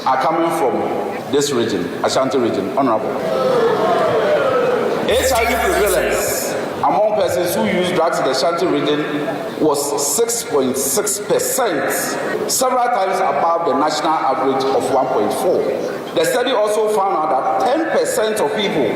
are coming from this region, Ashanti region, honorable. HIV prevalence among persons who use drugs in the Ashanti region was 6.6%, several times above the national average of 1.4. The study also found out that 10% of people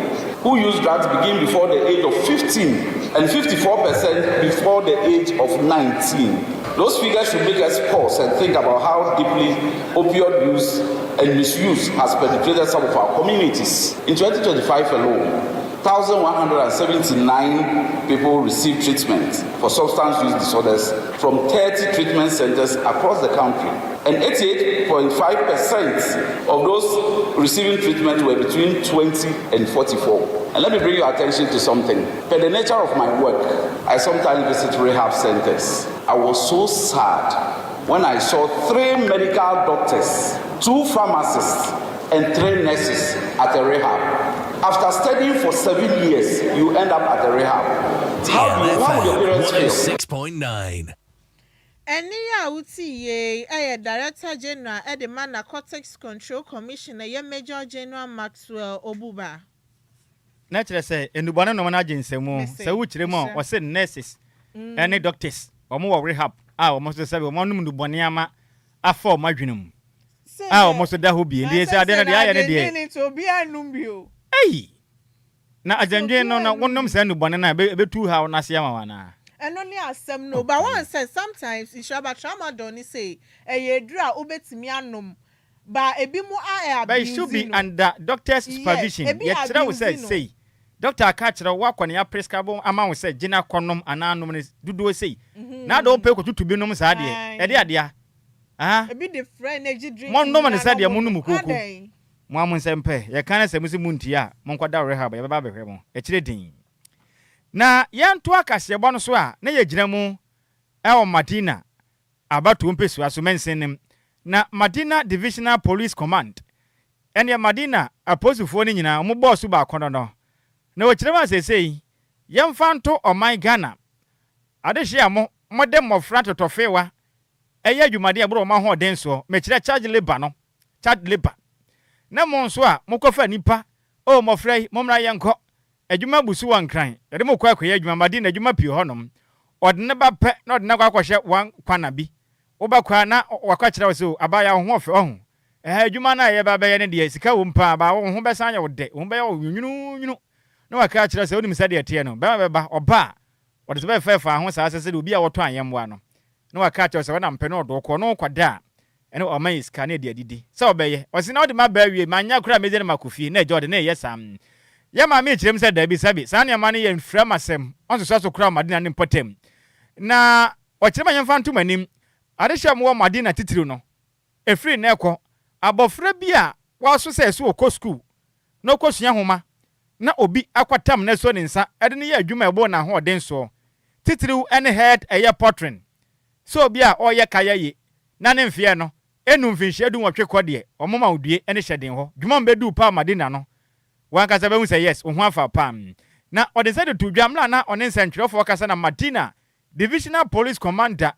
who use drugs begin before the age of 15 and 54% before the age of 19. Those figures should make us pause and think about how deeply opioid use and misuse has penetrated some of our communities. In 2025 alone, 1,179 people received treatment for substance use disorders from 30 treatment centers across the country. And 88.5% of those receiving treatment were between 20 and 44. And let me bring your attention to something. Per the nature of my work, I sometimes visit rehab centers. I was so sad when I saw three medical doctors, two pharmacists, and three nurses at a rehab. After studying for 7 years, you end up at a rehab. How do you, how would your parents feel? 106.9. Ɛnne a wotie yie yɛ Director General de ma Narcotics Control Commission ɛyɛ Major General Maxwell Obuba. Na kyerɛ sɛ nnubɔne nom no agye nsɛmu sɛ wokyerɛ mu a wɔsɛ nurses ne doctors wɔn wɔ rehab a wɔn nso sɛ wɔn anom nnubɔne ama afa wɔn adwene mu a wɔn nso da hɔ bie nti sɛ adeɛ no deɛ ayɛ ne deɛ ɛyi na agyandwen no na wɔnom saa nnubɔne no a ɛbɛtu haw n'ase ama wɔn anaa. Ɛno ne asɛm no, but wɔn sɛ sometimes nhyiraba tramadol ni sɛ ɛyɛ eduru a wobɛtumi anom ba ebi mu a But it should be under doctor's supervision. Yɛkyerɛ wo sɛ sei doctor aka kyerɛ wo wakɔ ne aprescribe ama wo sɛ gyina kɔnom anaa nom no dodoɔ sei na ade wopɛ kɔtutu bi nom saa deɛ ɛde adea. Ebi de frɛ energy drink. Monom ne sɛdeɛ monom koko. Mo a mo nsɛm pɛ yɛka ne sɛ mo sɛ montie a monkɔda rehab, yɛbɛba abɛhwɛ mo akyire din. Na yɛnto akaseɛbɔ no so a na yɛgyina mu ɛwɔ Madina abatoɔ mpɛsua so mansin na Madina Divisional Police Command ɛneɛ Madina apolisifoɔ no nyinaa wɔn bɔɔ so baako no na wɔkyerɛ mu asesei yɛmfa nto ɔman Ghana adehye a mo mode mmɔfra totɔfewa ɛyɛ adwumaden a ɛboro wɔn ahoɔden soɔ, mekyerɛ child labour no, child labour. Na mo nso a mokɔfa nipa o mmɔfra yi mommra yɛnkɔ adwuma bu so wɔ Nkran, yɛde mo kɔ akɔyɛ adwuma Madina, adwuma pii hɔnom. Ɔde ne ba pɛ na ɔde ne akɔ akɔhyɛ wɔn kwana bi wobɛkɔ a na wakɔ kyerɛ wo sɛ abaayewa wo ho ɔfɛ ɔho ɛha adwuma no a yɛba bɛyɛ no deɛ sika wɔ mu paa baa wo ho bɛsan yɛ wo dɛ, wo ho bɛyɛ wo nwununwunu na waka akyerɛ sɛ wonim sɛdeɛ ɛteɛ no bɛma bɛba ɔba a ɔde sɛ bɛfɛɛfaa ho saa sɛ sɛdeɛ obi a wɔtɔ ayɛmmoa no na waka akyerɛ sɛ wɔnam pɛ no ɔdɔ kɔ no kɔda a ɛne ɔma yɛ sika na ɛde adidi sɛ ɔbɛyɛ ɔsi na ɔde ma baa wie manya koraa mɛgye no ma kɔ fie na agya ɔde na ɛyɛ saa. Yɛ maame kyerɛ mu sɛ daabi sabi saa nneɛma no yɛ mfira ma sɛm ɔnsosɔ so koraa Madina ne mpɔtam na ɔkyerɛ ma yɛmfa ntom anim adehyɛ mu wɔ Madina titiri no ɛfiri na ɛkɔ abɔfra bi a Waso sɛ ɛsɛ ɔkɔ sukuu na ɔkɔsua nwoma na obi akɔtam no asɔ ne nsa de no yɛ adwuma a ɛboro n'ahoɔden soɔ, titiriw ne head ɛyɛ potring, sɛ obi a ɔreyɛ kaya ye na ne mfeɛ no ɛnnu mfinhyia dunwɔtwe kɔ deɛ wɔma wo due ne hyɛden hɔ dwuma a ɔbɛduu paa Madina no wankasa bɛhu sɛ yes wo ho afa paa. Na ɔde nsa de too dwa mmerɛ a na ɔne nsɛntwerɛfoɔ kasa na Madina Divisional Police Commander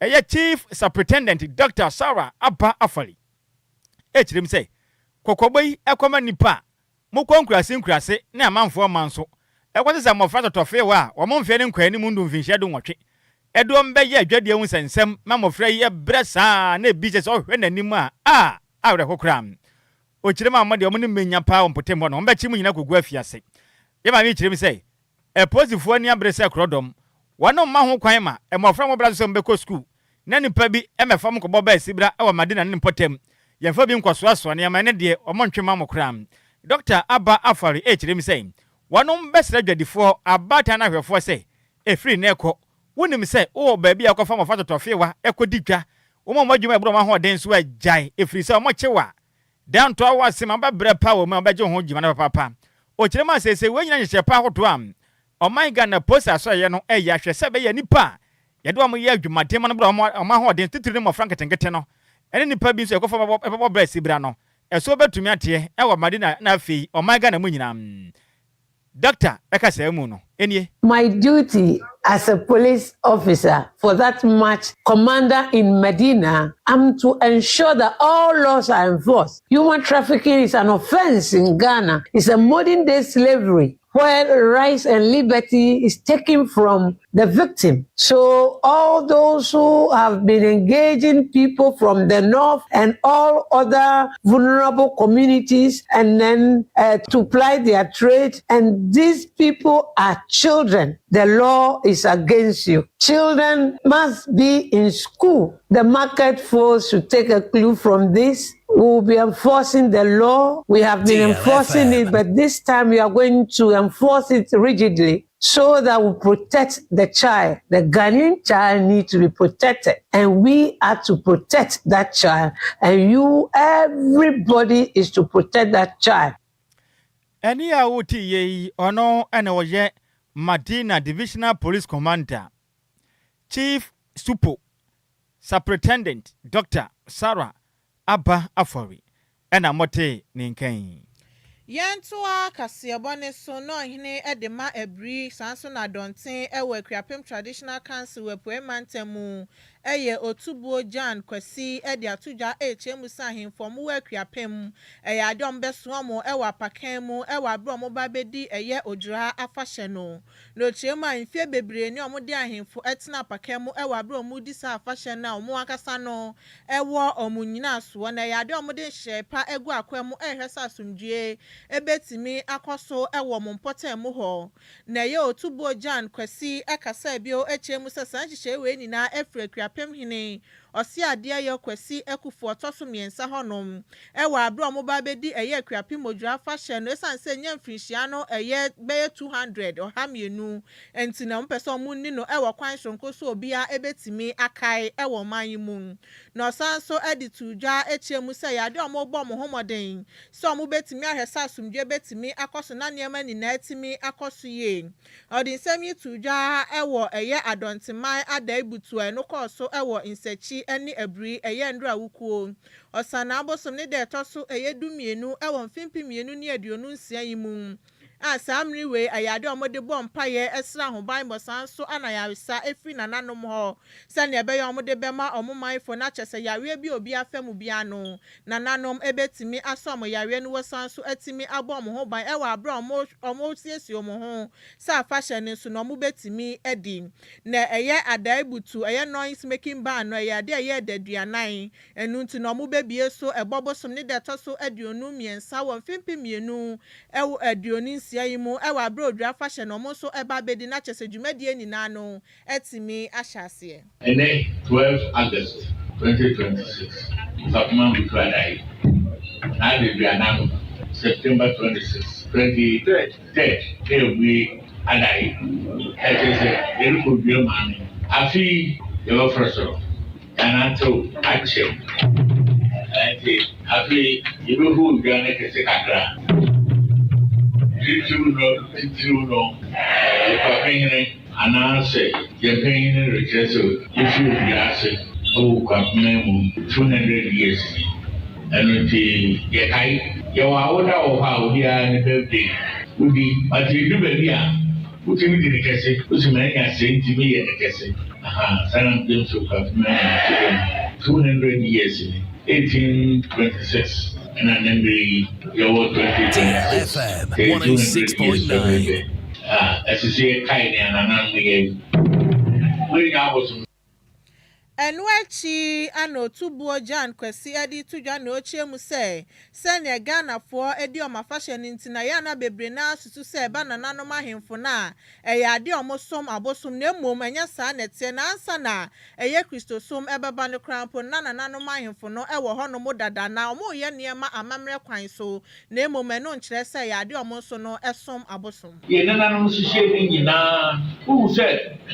ɛyɛ Chief Supritendent Doctor Sarah Abba Afali ɛrekyerɛ mu sɛ kɔkɔbɔ yi kɔma nnipa a mokɔ nkuraase nkuraase ne amanfoɔ man so kɔsesa mmɔfra tɔtɔfeewa a wɔn mfeɛ ne nkɔanim ndu mfinhyia dunwɔtwe de wɔn bɛyɛ adwadie ho nsɛnsɛm ma mmɔfra yi brɛ saa na ebi kyɛ sɛ ɔhwɛ n'anim a a awerɛho koraa. Ɔkyerɛ mu a wɔn deɛ wɔn ne mmɛnya paa wɔ mpɔtam hɔ no wɔbɛkye mo nyina kɔgu afiase. Yɛ maame yi kyerɛ mu sɛ apolisifoɔ ani abere sɛ korɔdɔm wɔn mma ho kwan ma mmɔfra a wɔbra so sɛ wɔbɛkɔ sukuu na nnipa bi mmɛfa mo nkɔbɔ baasibra wɔ Madina ne ne mpɔtam. Yɛmfa bi nkɔsoasoa nneɛma, ɛno deɛ wɔntwe mma mo koraa. Dɔkta Abba Afari rekyerɛ mu sɛ, wɔnom bɛsrɛ adwadifoɔ, abaatan ne ahwɛfoɔ sɛ, ɛfiri nnɛ rekɔ, wonim sɛ wowɔ baabi a wokɔfa mmɔfra tɔtɔfeewa kɔdi dwa, woma wɔn adwuma a ɛboro wɔn ahoɔden so a, gyae, ɛfiri sɛ wɔkye wo a, da ntoa wo ase ma wobɛbrɛ paa wɔ mu a wobɛgye wo ho dwuma no papaapa. Ɔkyerɛ mu a seesei wei nyina nhyehyɛe pa ahodoɔ a ɔman Ghana Post Asɔeɛ no reyɛ ahwɛ sɛ ɛbɛyɛ nnipa a Yɛde wɔn yɛ adwumaden ma no bere a wɔn ahoɔden, titiriw ne mmofra nketenkete no, ne nnipa bi nso a yɛkɔfa wɔn bɛbɔ bra sibra no, ɛso betumi ateɛ wɔ Madina na afei ɔman Ghana mu nyinaa. Dɔkta kasaa mu no nie. My duty as a police officer for that much commander in Medina am to ensure that all laws are enforced. Human trafficking is an offense in Ghana. It's a modern day slavery where rights and liberty is taken from the victim. So all those who have been engaging people from the north and all other vulnerable communities and then uh, to ply their trade, and these people are children. The law is against you. Children must be in school. The market force should take a clue from this. We will be enforcing the law. We have been enforcing it, but this time we are going to enforce it rigidly so that we protect the child. The Ghanaian child needs to be protected, and we are to protect that child. And you, everybody, is to protect that child. Ɛnne a wote yi, ɔno na ɔyɛ Madina Divisional Police Commander, Chief Supo Superintendent Doctor Sarah Abba Afori na motee ne nka yi. Yɛntoa kaseɛbɔ no so na ɔhene de ma abiri saa nso na Dɔnten wɔ Akuapem Traditional Council wɔ Apuei Mantam mu yɛ Otubuo Jan Kwasi de ato dwa rekyerɛ mu sɛ ahemfo a wɔwɔ Akuapem ɛyɛ adeɛ a wɔbɛsoa wɔn wɔ apakan mu wɔ aberɛ a wɔba abɛdi ɛyɛ Odwira afahyɛ no. Na ɔkyerɛ mu a mfeɛ bebree ni a wɔde ahemfo tena apakan mu wɔ aberɛ a wɔredi saa afahyɛ no a wɔn ankasa no wɔ wɔn nnyinasoɔ, na ɛyɛ adeɛ a wɔde nhyehyɛe pa agu akwan mu rehwɛ sɛ asomdwoeɛ bɛtumi akɔ so wɔ wɔn mpɔtam mu hɔ. Na ɛyɛ Otubuo Jan Kwasi kasaa bio kyerɛ mu sɛ saa nhyehyɛe wei nyinaa firi Akuapem Hene Ɔseadeɛyɔ Kwasi Akuffo ɔtɔ so mmiɛnsa hɔnom wɔ aberɛ a wɔba abɛdi ɛyɛ Akuapem Odwira Afahyɛ no ɛsiane sɛ ɛnya mfirinhyia no ɛyɛ bɛyɛ 200, 200, nti na wɔpɛ sɛ wɔnni no wɔ kwan soronko so a obiara bɛtumi akae wɔ ɔman yi mu. Na ɔsan nso de too dwa kyerɛɛ mu sɛ ɛyɛ adeɛ a wɔrebɔ wɔn ho mmɔden sɛ wɔbɛtumi ahwɛ sɛ asomdwoeɛ bɛtumi akɔ so na nneɛma nyinaa atumi akɔ so yie. Ɔde nsɛm yi too dwa wɔ ɛyɛ Adɔnteman adae butu a ɛno kɔɔ so wɔ Nsakyi ne Aburi ɛyɛ Nnora Wukuo Ɔsanaa bosom ne da ɛtɔ so ɛyɛ 12 wɔ mfe 2026 yi mu a saa mmere wei ɛyɛ ade a wɔde bɔ mpaeɛ srɛ ahobammɔ saa nso na ayaresa firi nananom hɔ sɛdeɛ ɛbɛyɛ a wɔde bɛma wɔn manfoɔ na kyerɛ sɛ yareɛ bi a obi afa mu biara no nananom bɛtumi asɔ wɔn yareɛ no wɔsan nso atumi abɔ wɔn ho ban wɔ aberɛ a wɔresiesie wɔn ho sɛ afahyɛ no nso no wɔbɛtumi adi na ɛyɛ adae butu ɛyɛ noise making ban no ɛyɛ adeɛ a ɛyɛ adaduanan Ɛno nti na wɔbɛbue so ɛbɔ bosom ne da ɛtɔ so 23 wɔ mfe 2026 yi mu wɔ aberɛ a Odwira afahyɛ no wɔn nso ɛba abɛdi na kyerɛ sɛ dwumadie nyinaa no atumi ahyɛ aseɛ. Ɛnnɛ 12 August 2026, Mfapoma Mbutu Adae, n'adaduanan no, September 26, 23rd na ebue adae, a ɛkyerɛ sɛ yɛrokɔ dua maame. Afe yi yɛbɛfor sor. Yɛanantsew akyɛr. Ɛnti afei yɛbɛhu odwan no kɛse kakra. Titiriw no titiriw no, Ɔkwapehene anaasɛ yɛn panyin no rekyerɛ sɛ yefi odua ase wɔ Kwapena mu 200 years ni. Ɛno nti yɛkae. Yɛwɔ awoda wɔ hɔ a obiara ne birthday wodi but edu baabi a wotumi di no kɛse. Wose manya sɛɛ nti meyɛ no kɛse. Ahaa saa na James Kwapena mu kyerɛ mu 200 years ni. 1826 ɛna nnɛ mmerɛ yi yɛwɔ 2026 DLFM ɛyɛ 200 years 106.9. pɛpɛɛpɛ a ɛsɛ sɛ yɛkae nea nananom yɛe. Woanya abosom. Ɛno akyi na Otubuo Jan Kwasi de reto dwa na ɔrekyerɛ mu sɛ, sɛdeɛ Ghanafoɔ di wɔn afahyɛ no nti na ɛyɛ a na bebree no ara susu sɛ ɛba nananom ahemfo no a, ɛyɛ adeɛ a wɔsom abosom na mmom ɛnyɛ saa na ɛteɛ na ansa na ɛyɛ Kristosom bɛba no koraa mpo no na nananom ahemfo no wɔ hɔnom dada na wɔreyɛ nneɛma amammerɛ kwan so na mmom ɛno nkyerɛ sɛ ɛyɛ adeɛ a wɔn nso no som abosom. Yɛn nananom hyehyɛɛ ne nyinaa. Wohu sɛ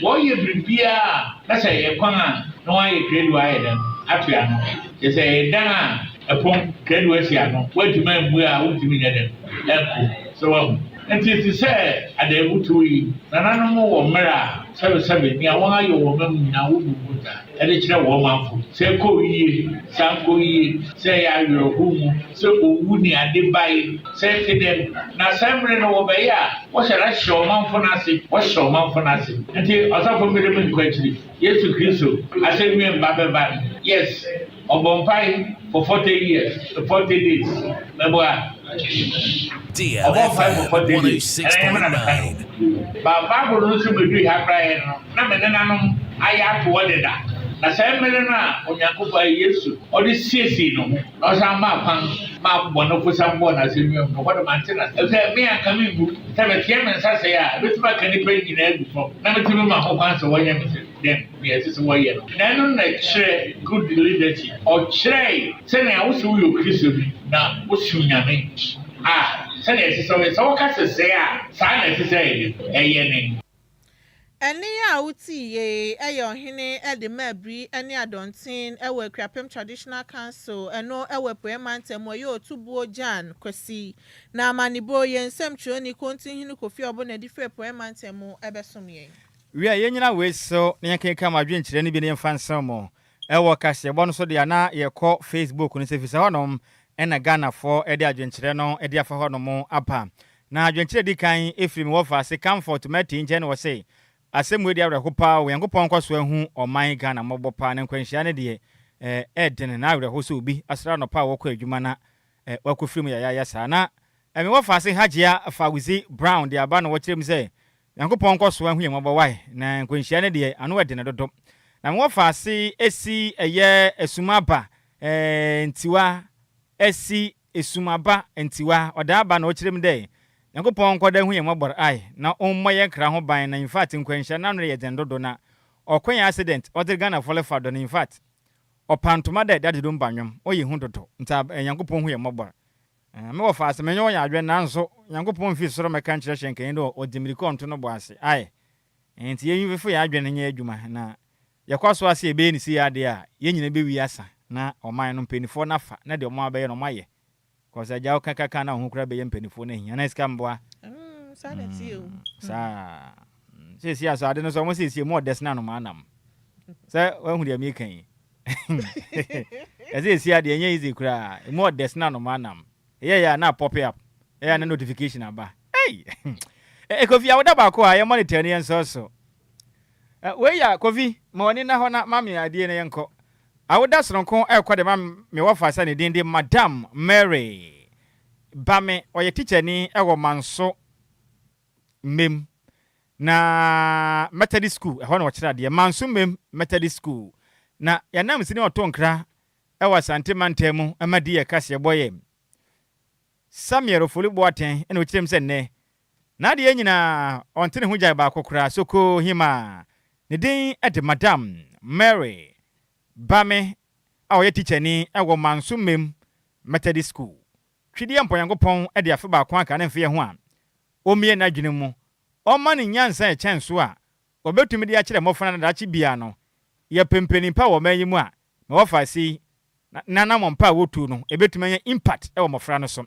wɔyɛ biribiara a, na sɛ ɛyɛ kwan a, na wɔayɛ krado ayɛ dɛn ato ano. Kyerɛ sɛ ɛyɛ dan a ɛpon, krado asi ano. Woantumi ammue a, wontumi nyɛ dɛn nkɔ mu. So woahu? Enti te sɛ adanmutuw yi, nananom wɔ mmere a sɛbesɛbe nea wɔayɛ wɔ ɔman mu nyinaa wobu nkontaa. de kyerɛ wɔn manfo, sɛ ɛkɔɔ yiye, sɛ ankɔ yiye, sɛ ɛyɛ awerɛhow mu, sɛ owu ne ade bae, sɛ ɛte dɛn. Na saa mmere no wɔbɛyɛ a, wɔhyɛ da hyɛ ɔmanfo no ase, wɔhyɛ ɔmanfo no ase. Enti ɔsɔfo mmere mu nkɔ akyiri, Yesu Kristo asɛnnua mma bɛba no, yes, ɔbɔ mpae for 40 years, 40 days, mɛboa. Ɔbɔ mpae for DLFM 40 days, ɛno ɛnyɛ me na meka no. 106.9. Ba Bible no nso bedui ha koraa yɛ no, na me nenanom ayɛ ato hɔ deda. Na saa mmere no a Onyankopɔn a Yesu ɔde siesiee ne ho na ɔsan maa kwan maa abɔnefo san bɔɔ no asɛnnua mu no, hɔ de mante no ase. Efisɛ me anka minwu. Sɛ meteɛ me nsa sɛɛ a, ebetumi aka nnipa nyinaa agu fam, na metumi ma ho kwan sɛ wɔnyɛ me sɛ dɛn, nea ɛsɛ sɛ wɔyɛ no. Na ɛno na ɛkyerɛ good leadership. Ɔkyerɛe sɛnea wose woyɛ Okristoni na wosom Nyame a, sɛnea ɛsɛ sɛ woyɛ. Sɛ woka sɛ sɛɛ a, saa na ɛsɛ sɛ ɛyɛ dɛn? Ɛyɛ ne. Ɛnne a wotii yei yɛ ɔhene de maa Bri ne Adɔnten wɔ Akuapem Traditional Council, ɛno wɔ Apueɛ Mantam mu, ɛyɛ Otubuo Jan Kwasi. Na amanebɔ yi, yɛn nsɛmtwerɛni Kontinhene Kofi Ɔbo na ɛde firi Apueɛ Mantam mu bɛsom yɛn. Wie a, yɛnnyina wei so na yɛnkenkan mo adwenkyerɛ no bi na yɛmfa nsɛw mo wɔ kaseɛbɔ no so deɛ a na yɛkɔ Facebook no so efisɛ hɔnom na Ghanafoɔ de adwenkyerɛ no de afa hɔnom aba. Na adwenkyerɛ a ɛdi kan firi me wɔfaase Comfort Matty nkyɛn na ɔse, Asɛm wei deɛ awerɛho paa o, Nyankopɔn nkɔ so ahu ɔman Ghana mmɔbɔ paa na nkwanhyia no deɛ ɛɛdene na awerɛho sɛ obi asɔre anɔpa a ɔkɔ adwuma na wakɔfiri mu yayaaya saa. Na me wɔfaase Hajia Fauzi Brown de aba na ɔkyerɛ mu sɛ, Nyankopɔn nkɔ so ahu yɛn mmɔbɔ wai, na nkwanhyia no deɛ ano ɛdene dodo. Na me wɔfaase si ɛyɛ Asumaba Ntiwa si Esum aba ntiwa, ɔda aba na ɔkyerɛ mu dɛ, Nyankopɔn nkɔ do nhu hɛn mbɔbɔr ae, na ɔmmɔ hɛn kra ho ban na infact nkwanhyia n'ano reyɛ dzen dodo na ɔkwan a accident ɔdze Ghanafo refa do no infact ɔpa ntoma dɛ dadze do mba nwom, ɔyɛ hu dodo ntsi ab Nyankopɔn hu hɛn mbɔbɔr. Me wɔfa ase menye wo yɛ adwen naaso Nyankopɔn mmfi sor mmɛka nkyerɛ hyɛnkanyi dɛ ɔdze mbirika ɔnto no bo ase ae, ntsi yɛnfefa hɛn adwen nyɛ edwuma na Yɛkɔ so ara sɛ yɛbɛyɛ no sei ara deɛ a, yɛn nyinaa bɛwie asa na ɔman no mpaninfoɔ no afa na deɛ wɔn abɛyɛ no wɔn ayɛ. Cause agya wo ka ka na wo ho koraa bɛyɛ mpaninfoɔ no ahi anaa sika mboa. Saa na ɛteɛ o. Saa. Seesie a so ade no so wɔn seesie mu ɔdɛ sene anomaa nam. Sɛ wahu deɛ meka yi. Ɛsɛ esie adeɛ ɛnyɛ easy koraa. Emu ɔdɛ sene anomaa nam. Ɛyɛ yɛ a na pop up. Ɛyɛ a na notification aba. Hey! Kofi awoda baako a yɛ monitor no yɛn nsɔ so. Wei ya Kofi, ma w'ani nna hɔ na ma me adeɛ na yɛnkɔ. Awoda sononko rekɔ de ma me wɔfa sɛ ne din de Madam Mary Bame. Ɔyɛ tikyani wɔ Manso Mmem na Methodist School, ɛhɔ na ɔkyerɛ adeɛ. Manso Mmem Methodist School. Na yɛnam sini ɔto nkra wɔ Asante mantam mu ma di yɛ kaseɛbɔ yɛ. Samuel Ofori Boateng na ɔkyerɛ mu sɛ nnɛ N'adeɛ nyinaa ɔnte ne ho gyae baako koraa Sokoo hemaa ne din de Madam Mary Bame a ɔyɛ tikyani wɔ Manso Mmem Methodist School. Twedeɛ Mpɔnyankopɔn de afe baako aka ne mfeɛ ho a ɔmmue n'adwene mu ɔmma no nyansa a ɛkyɛn so a ɔbɛtumi de akyerɛ mmɔfra no daakye biara no yɛpɛ mpanin pa wɔ ɔman yi mu a ma wɔfa ase yi. Na n'anammɔn pa a wotu no, ebetumi anya impact wɔ mmofra no so.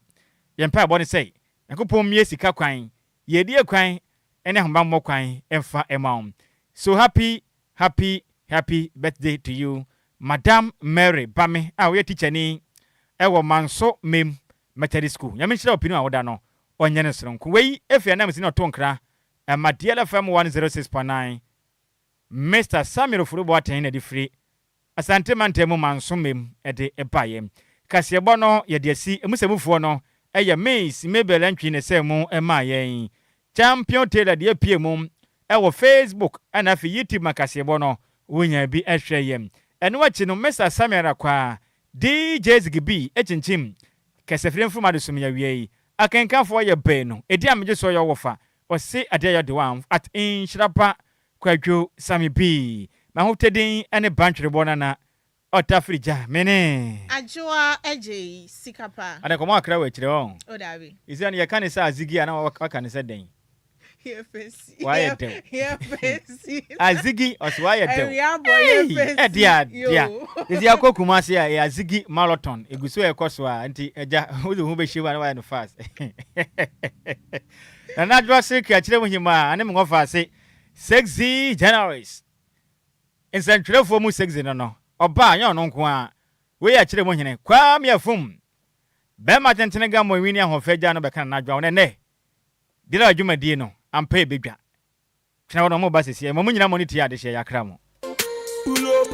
Yɛn mpaebɔ ne sɛ, Nyankopɔn mmue sika kwan, yiedie kwan ne ahobammɔ kwan mfa mma wɔn. So happy, happy, happy birthday to you Madam Mary Bame a woyɛ tikyani wɔ Manso Mem Methodist School. Nyame nhyira wo pinu a woda no, ɔnyɛ no soronko. Wei fi ananmusini ɔto nkra ma DLFM 106.9 Mister Samuel Ofori Boateng na ɛde firi Asante mantam mu manso mmam de baeɛ. Kaseɛbɔ no yɛde asi emu sɛ mufoɔ no yɛ Miss Mabel Antwi na ɛsɛɛ mu maa yɛn. Champion Taylor deɛ pue mu wɔ Facebook ɛna afei YouTube ma kaseɛbɔ no wonya bi hwɛ yɛ. Ɛno akyi no Mister Samuel Akwaa, DJ Ziggy B kyinkyim kasafiri mframa de som yɛn awiei. Akenkanfoɔ yɛ baanu, edin a megye soɔ yɛ Ɔwɔfa, ɔse adeɛ yɛ ɔde wa at Nhyira Pa Kwadwo Sammy B, M'ahotɛdin ne Bantwerebɔ Nana Ɔtafiri gya me ne. Adwoa Adjei sika pa. Ada nkɔmɔ akra wɔ akyire ɔn. Oh daabi. Sisi ano yɛka ne sɛ Azigi a na waka ne sɛ dɛn? Yɛ fesi. Wayɛ dɛw. Yɛ fesi. Azigi ɔsi wayɛ dɛw. Awia bɔ yɛ fesi. Ɛde adea. Sisi akɔ Kumasi a ɛyɛ Azigi marathon egu so ɛkɔ so a nti agya wode wo ho bɛhyɛ mu a na wayɛ no fast. Nana Adwoa Siriki akyerɛ mu hemaa ne me wɔfaase Sexy Journalist. Nsɛntwerɛfoɔ mu sexy no no, ɔbaa, nyɛ ɔno nko ara. Wei yɛ akyerɛ mu hene, Kwame Afum. Barima tentene gammɔ nwini ahoɔfɛ gyaa no bɛka Nana Adwoa ho na ɛnnɛ, Dira dwumadie no, ampa ɛbɛdwa. Tena hɔ na wɔn ba sɛsi ɛma mo nyina mo ne tie adehyeɛ yakra mo. Pull up,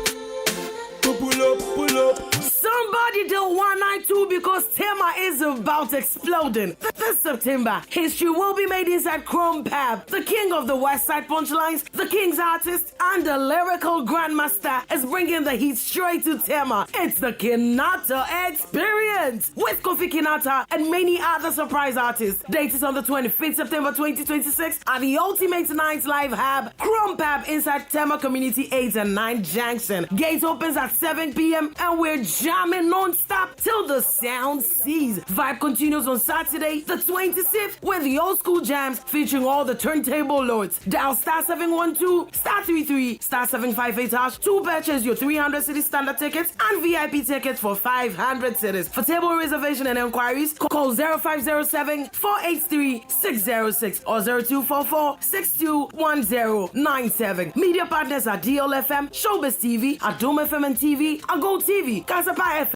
pull up, pull up. Somebody do 192 because Tema is about exploding. This September, history will be made inside Chrome Pab. The king of the West Side Punchlines, the king's artist, and the lyrical grandmaster is bringing the heat straight to Tema. It's the Kinata Experience with Kofi Kinata and many other surprise artists. Date is on the 25th September 2026 at the Ultimate Night Live Hub, Chrome Pab inside Tema Community 8 and 9 Junction. Gate opens at 7 p.m. and we're jamming non-stop till the sound cease. Vibe continues on Saturday, the 26th, with the old school jams featuring all the turntable lords. Dial star 712 star 33 star 758 hash to purchase your 300 city standard tickets and VIP tickets for 500 cities. For table reservation and enquiries, call 0507 483 606 or 0244 621097. Media partners are DLFM, Showbiz TV, Adom FM and TV, Ago TV, Kasapa FM.